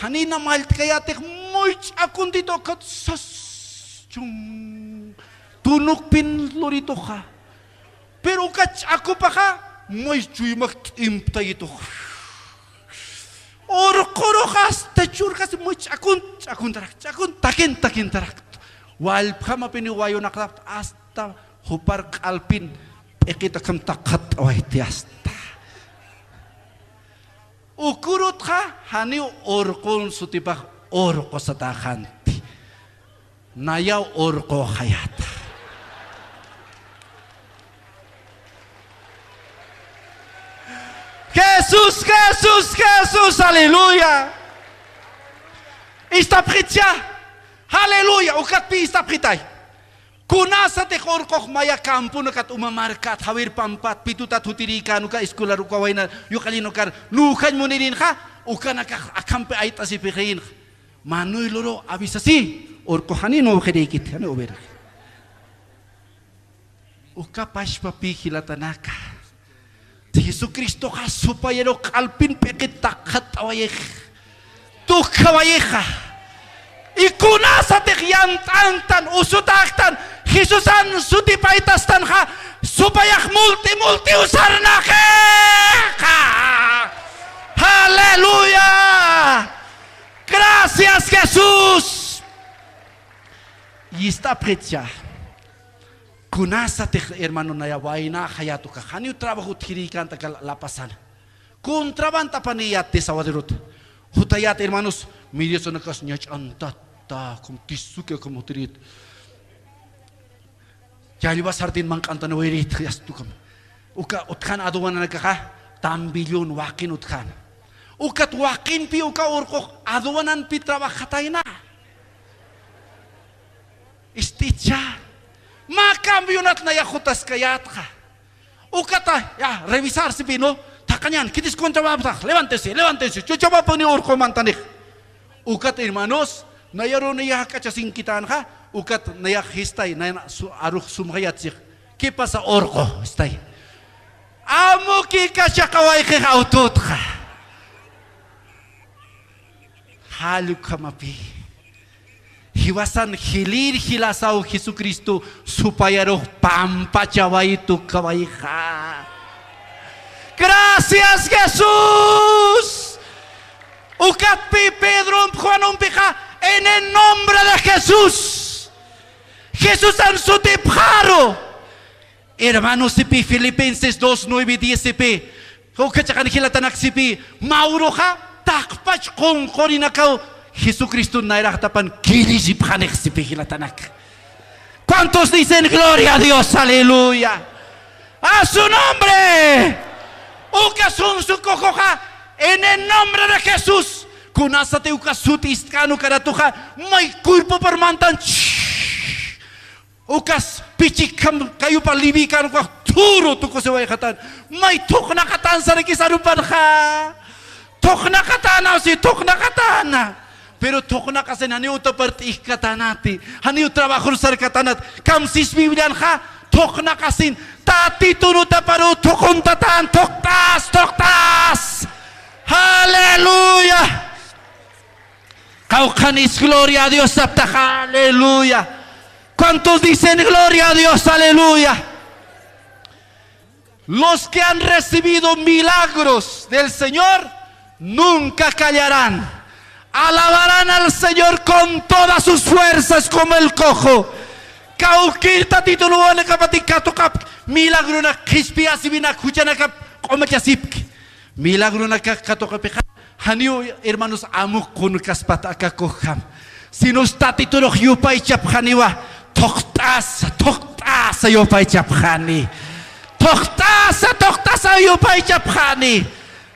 Janina mallt'kayätix muy ch'akuntita ukat sas chun tunukpin lurituxa. Pero uka ch'akupaxa muy chuymak t'imptayitux. Urqurux hasta churkas muy ch'akun, ch'akuntarak, ch'akun, takin, takintarak. Wallpjamapini wayunaqtapxta hasta jupar q'alpin p'iqit akham taqatt'awayta hasta. Ukurutxa janiw urqun sutipax urqusatäxanti. Nayaw urquxayäta. Jesús, Jesús, Jesús, aleluya. Ist'apxitcha, aleluya, ukatpï ist'apxitay. Kunasatix urqux maya camponakat, uma markat, jawir pampat, pitutat jutirïkän uka escolar uka wayna yuqallinukar, nüxañ munirinxa, Ukanakax akhampi ayt'asipixirïnxa. Manuel oro avisasi, urqu janiw nuwxirïkiti, janiw ubirix. Uka pachpapi jilatanaka, Jesucristoxa supayaru q'alpin p'iqit taqxatt'awayix, tukjawayixa. Y kunasatix yant'anktan, usutäktan, Jesusan sutipaytastanxa, supayax multi, multiw sarnaqixa. Aleluya. Gracias, Jesús. Yist'apxitcha. Kunasatix, hermano, naya wayna jayat ukax janiw trabajo utjirïkänta aka La Pazana. Contrabando apaniyät desaguaderuta. Jutayät, hermanos, mediacionakas ñach'antata, como kisuke, como utjirït. Challwa sartén manq'antanïwayirït, yast ukam. Uka utjän aduananakaxa, tambillun waqin utjän. Ukat waqinpi uka urqux aduananpi trabajatayna. Ist'icha. Mä camionat nayax jutaskayätxa. Ukata, ya, revisar sipi, ¿no? Thaqhañän, khitis contrabandopxtax, levántese, levántese, chuchapapuni urqu mantanix. Ukat, hermanos, nayaru niya jak'achasinkitänxa, ukat nayax jistay, nayan su-, arux sumxayät six. ¿Qué pasa, urqu? Jistay. Amuki kachaqawayxix autotxa. Jall ukhamapi. Jiwasan jilïr jilasaw Jesucristo supayarux pampachaway tukjawayxa. Gracias, Jesús. Ukatpi Pedromp Juanompixa, en el nombre de Jesús. Jesusan sutipxaru. Hermanos, sipi Filipenses dos, nueve, diez sipi, uka chiqan jilatanak sipi, mä uruxa, taqpach qunqurinakaw Jesucristo nayraxtapan killisipxanix sipi jilatanak. ¿Cuántos dicen gloria a Dios? Aleluya. A su nombre. Uka sumsu kujuxa, en el nombre de Jesús. Kunasati uka sut ist'kän ukaratuxa, may cuerpopar mantan, ch-, Ukas pichikjam kayupa libïkän ukax thuru tukusiwayxatan. May thuqnaqatän sarakis arupanxa. Thuqnaqatäna, si thuqnaqatäna. Pero thuqnaqasin janiw utapar t'ijkatänati. Janiw trabajor sarkatänat. Kamsis Biblianxa thuqnaqasin. Tatitun utaparu thuquntatän, thuqt'as, thuqt'as. Aleluya. Qawqhanis gloria a Dios saptax, aleluya. ¿Cuántos dicen gloria a Dios? Aleluya. Los que han recibido milagros del Señor nunca callarán. Alabarán al Señor con todas sus fuerzas como el cojo. Kawkïr Tatitun wawanakapati katuqap milagronak qhispiyasipïnak juchanakap q'umachasipki. Milagronakax katuqapixa, janiw, hermanos, amuk qunkaspata aka kojam. Sinus Tatiturux yupaychapxaniwa, thuqt'asa, thuqt'asa yupaychapxani. Thuqt'asa, thuqt'asa yupaychapxani.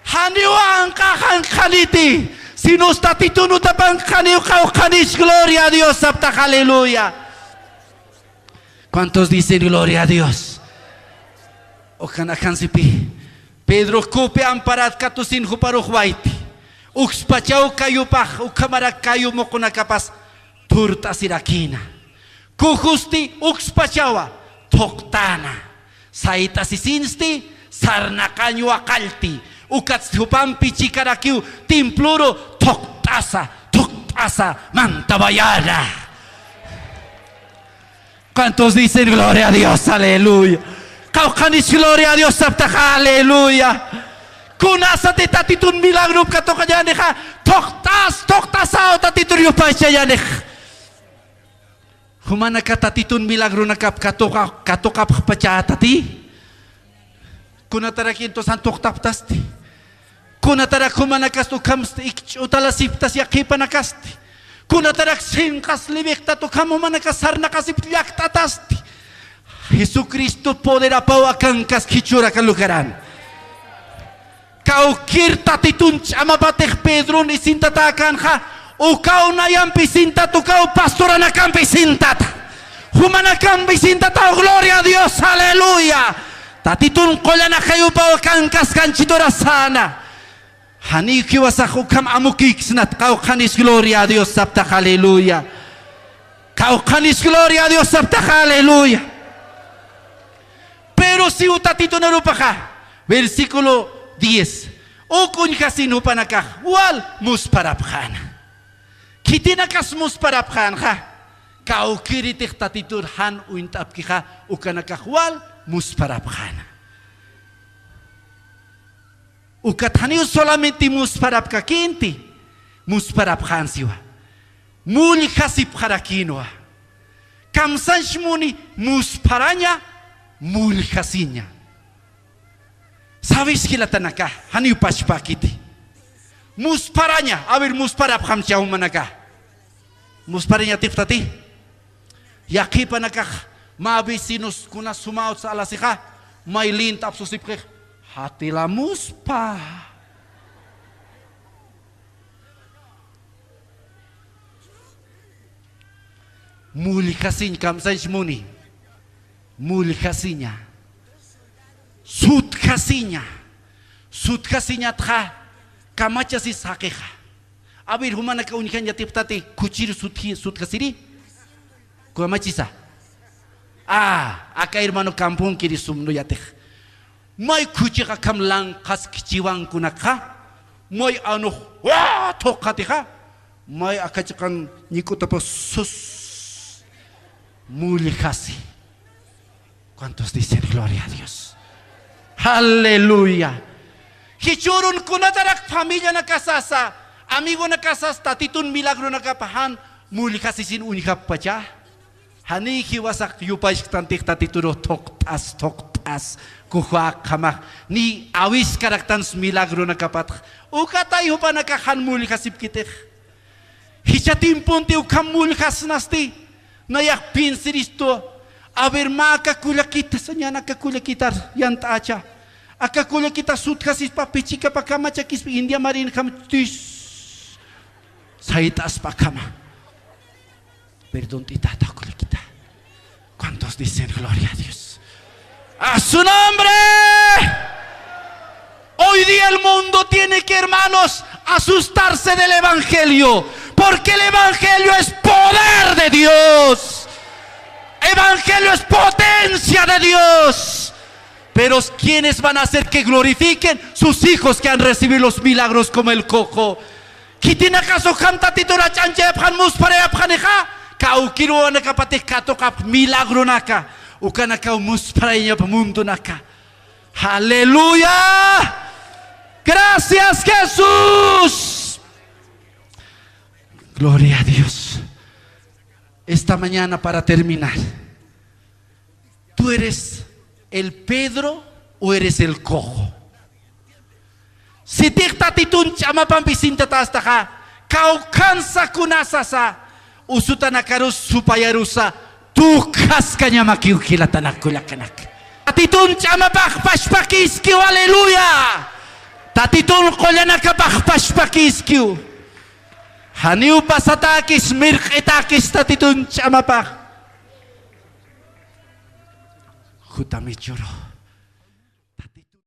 Janiw anqax anqaniti. Sinus Tatitun utapanqaniw qawqhanis, gloria a Dios saptax, aleluya. ¿Cuántos dicen gloria a Dios? Ukan akan sipi. Pedro kupi amparat katusin juparux wayti. Ukspachaw kayupax, ukhamarak kayu muqunakapas thurt'asirakïna. Kujusti ukspachawa thuqtäna. Sayt'asisinsti sarnaqañ waqallti. Ukatsti jupampi chikarakiw templuru thuqt'asa, thuqt'asa mantawayäna. ¿Cuántos dicen gloria a Dios? Aleluya. Qawqhanis gloria a Dios saptax, aleluya. Kunasati Tatitun milagrop katuqañänixa, thuqt'as, thuqt'asaw Tatitur yupaychañänix. Jumanaka Tatitun milagronakap katuqa-, katuqapxpachätati. Kunatarak entonces jan thuqtaptasti. Kunatarak jumanakas ukhamsti ikch'utalasiptas yaqhipanakasti. Kunatarak sinqas liwiqtat ukham jumanakas sarnaqasipta llakt'atasti. Jesucristo poderapaw akankas jichhürukax lukaran. Kawkïr Tatitun ch'amapatix Pedron isintatäkänxa, ukaw nayampi isintat, ukaw pastoranakampi isintata. Jumanakampi isintataw, gloria a Dios, aleluya. Tatitun qullan ajayupaw akankaskan chhiturasäna. Janiw jiwasax ukham amukïksnat, qawqhanis gloria a Dios saptax, aleluya. Qawqhanis gloria a Dios saptax, aleluya. Pero siw Tatitun arupaxa, versículo diez, uk uñjasin jupanakax wal muspharapxäna. Khitinakas muspharapxänxa, kawkïritix Tatitur jan uñt'apkixa, ukanakax wal muspharapxäna. Ukat janiw solamente muspharapkakïnti, muspharapxän siwa. Mulljasipxarakïnwa. Kamsañch muni muspharaña, mulljasiña. ¿Sabes jilatanaka? Janiw pachpäkiti. Muspharaña, a ver, muspharapxamcha jumanaka. Muspharañatipxtati. Yaqhipanakax mä vecinos kunas sumawts alasixa, may lint apsusipxix, jatila muspha. Mulljasiñ, kamsañch muni. Mulljasiña. Sutjasiña. Sutjasiñatxa, kamachasis jaqixa. A ver, jumanaka uñjañ yatipxtati, khuchir sutji-, sutjasiri. Kamachisa. Ah, aka hermano Camponkiri sumnu yatix. May khuchix akham lanqhas khichiwankunakxa, may anux, ¡wa! Thuqatixa, may aka chiqan ñik'utapas sus, mulljasi. ¿Cuántos dicen gloria a Dios? Aleluya. Jichhürun kunatarak familianakasasa, amigonakasas Tatitun milagronakapa jan mulljasisin uñjappacha. Janiy jiwasax yupaychktantix Tatituru thuqt'as, thuqt'as, kujuwaqjamax, niy awiskaraktans milagronakapatx. Ukatay jupanakax jan mulljasipkitix. Jichha tiemponti ukham mulljasnasti, nayax piensiristu, a ver, mä aka kullakita, sañan aka kullakitar yant'acha. Aka kullakita sutjasispa, pichikapa kamachakispa, India Marinjam tis, sayt'aspa akhama. Perdón, tita, ta kullakita. ¿Cuántos dicen gloria a Dios? ¡A su nombre! Hoy día el mundo tiene que, hermanos, asustarse del evangelio, porque el evangelio es poder de Dios. Evangelio es potencia de Dios. Pero ¿quiénes van a hacer que glorifiquen? Sus hijos que han recibido los milagros como el cojo. Khitinakas ukham Tatitur ch'anchayapxan, muspharayapxanixa, kawkïr wawanakapatix katuqapx milagronaka, ukanakaw muspharayañap mundonaka. ¡Aleluya! Gracias, Jesús. Gloria a Dios. Esta mañana, para terminar, ¿tú eres el Pedro o eres el cojo? Sitix Tatitun ch'amapampi sintatästaxa, kawkhansa kunasasa usutanakarus supayarusa tukjaskañamakiw, jilatanak kullakanak. Tatitun ch'amapax pachpakïskiw, aleluya. Tatitun qullanakapax pachpakïskiw. Janiw pasatäkis, mirq'itäkis Tatitun ch'amapax. Jutamichuru.